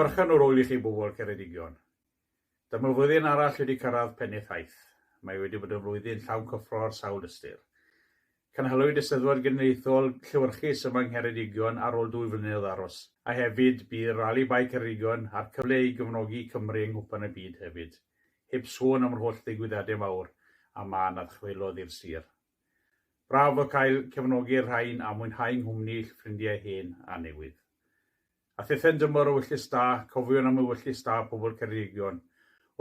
Fychan o'r ŵyl i chi bobl Ceredigion. Dyma flwyddyn arall wedi cyrraedd pen ei thaith. Mae wedi bod yn flwyddyn llawn cyffro ar sawl ystyr. Cynhaliwyd Eisteddfod Genedlaethol llewyrchus yma yng Ngheredigion ar ôl dwy flynedd o aros, a hefyd bu Rali Bae Ceredigion a'r cyfle i gefnogi Cymru yng Nghwpan y Byd hefyd, heb sôn am yr holl ddigwyddiadau mawr a mân a ddychwelodd i'r sir. Braf oedd cael cefnogi'r rhain a mwynhau nghwmni ffrindiau hen a newydd. A thithen dymor ewyllys da, cofiwn am ewyllys da pobl Ceredigion,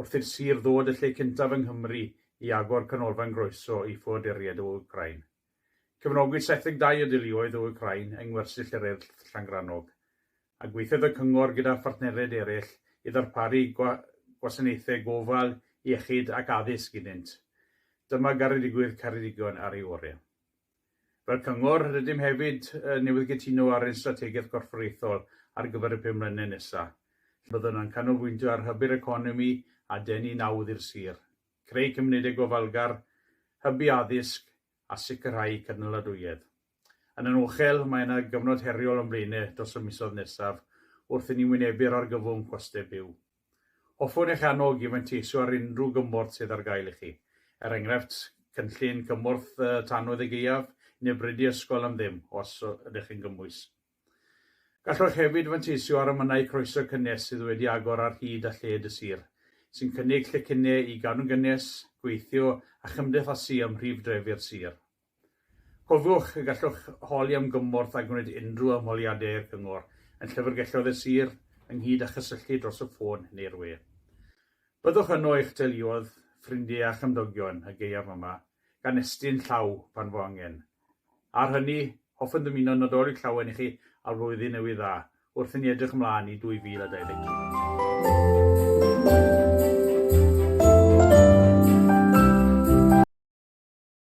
wrth i'r sir ddod y lle cyntaf yng Nghymru i agor canolfan groeso i ffoaduriaid o Wcráin. Cefnogwyd 72 o deuluoedd o Wcráin yng Ngwersyll yr Urdd Llangrannog, a gweithiodd y Cyngor gyda phartneriaid eraill i ddarparu gwasanaethau gofal, iechyd ac addysg iddynt. Dyma garedigrwydd Ceredigion ar ei orau. Fel Cyngor, rydym hefyd newydd gytuno ar ein strategaeth gorfforaethol ar gyfer y pum mlynedd nesaf, lle byddwn yn canolbwyntio ar hybu'r economi a denu nawdd i'r sir, creu cymunedau gofalgar, hybu addysg a sicrhau cydnaladwyedd. Yn anochel, mae yna gyfnod heriol o'n blaenau dros y misoedd nesaf wrth i ni wynebu'r argyfwng costau byw. Hoffwn eich annog i fanteisio ar unrhyw gymorth sydd ar gael i chi, er enghraifft cynllun cymorth tanwydd y gaeaf neu brydiau ysgol am ddim, os ydych chi'n gymwys. Gallwch hefyd fanteisio ar y mannau croeso cynnes sydd wedi agor ar hyd a lled y sir, sy'n cynnig llecynnau i gadw'n gynnes, gweithio a chymdeithasu ym mhrif drefi'r sir. Cofiwch y gallwch holi am gymorth a gwneud unrhyw ymholiadau i'r Cyngor yn Llyfrgelloedd y Sir, ynghyd â chysylltu dros y ffôn neu'r we. Byddwch yno i'ch teuluoedd, ffrindiau a chymdogion y gaeaf yma, gan estyn llaw pan fo angen. Ar hynny, hoffwn ddymuno Nadolig Llawen i chi a Blwyddyn Newydd Dda wrth i ni edrych ymlaen i 2023.